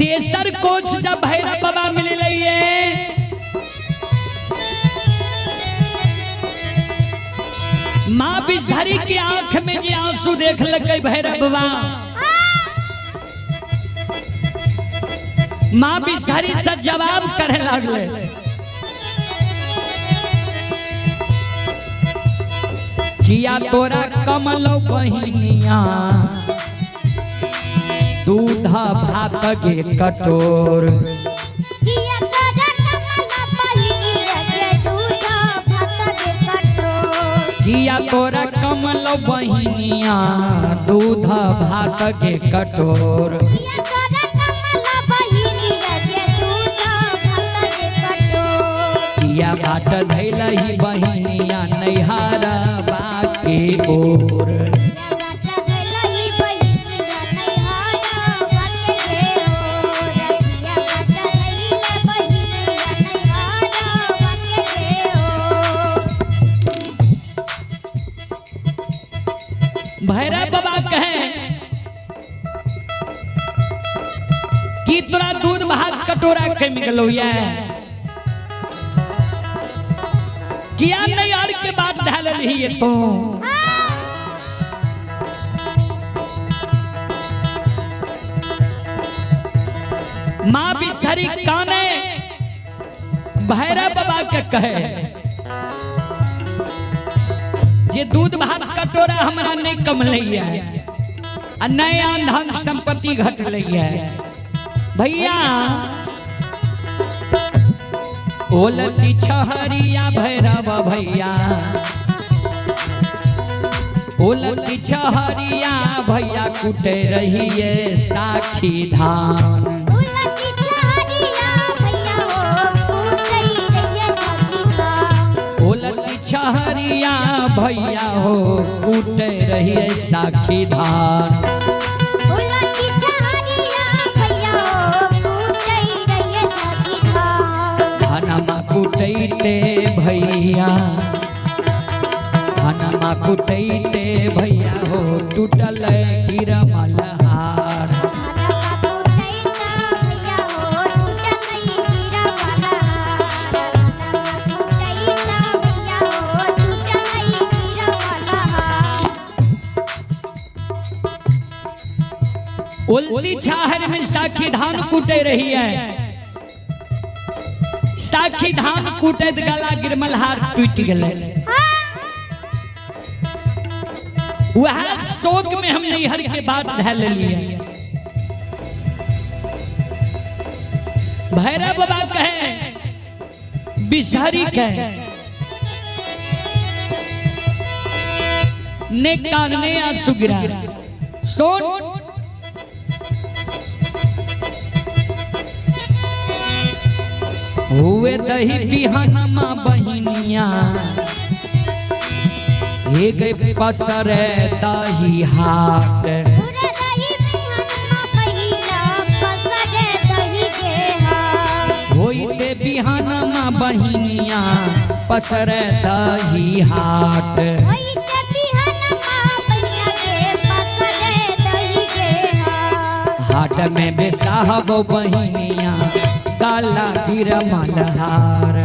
तेसर कोच जब भैरव बाबा मिलले माँ बिसहरी के आंख में जे आंसू देख लगे भैरव बाबा, माँ बिसहरी से जवाब करे लगले। किया तोरा कमल बहिनिया दूध भात के कटोर, किया तोरा कमल बहिनिया के दूध भात के कटोर। किया तोरा कमल बहिनिया दूध भात के कटोर। किया तोरा कमल बहिनिया के दूध भात के कटोर। किया बाट धैलही बहिनिया नैहरा बाके ओर। किया बाट धैलही बहिनिया नैहरा बाके ओर। किया बाट धैलही बहिनिया नैहरा बाके ओर। भैरव बाबा कहे कि तोरा दूध भात कटोरा के मिललो ये, किया नैहर के बात धैल रही तो। माँ बिसहरी काने भैरव बाबा के कहे जे दूध भात कटोरा हमरा नहीं कमलैया आ नया धन संपत्ति घटलैया। भैया ओलती छहरिया भैरव भैया, ओलती छहरिया भैया कुटे रहिए साक्षी धान। उलटी छहरिया भैया हो कुटई रहिए साखी धान। ओलती छहरिया भैया हो कुटे रहिए साक्षी धान। उलटी छहरिया भैया हो कुटई रहिए साखी धान। धनमा कुटैते भैया, धनमा कुटैते भैया हो टूटल गिरमल हार। धनमा कुटैता भैया हो टूटल गिरमल हार। धनमा कुटैता भैया हो टूटल गिरमल हार। उल्टी छाहर में साखी धान कूटे रही है, साखी धान कूटे गला गिरमल हार टूट गए। वह शोक में हम नैहर के बात धैल लिए। भैरव बाबा कहे बिसहरी कहे ने कान ने आंसू गिरा। सोन हुए दही बिहनमा बहिनिया हे गए पसरे दही हाट। पूरे दही बिहनमा बहिना पसरे दही के हाथ। होइते बिहनमा बहिनिया पसरे दही हाट। होइते बिहनमा बहिना के पसरे दही के हाथ। हाट में बेसाहब बहिनिया काला गिरमल हार।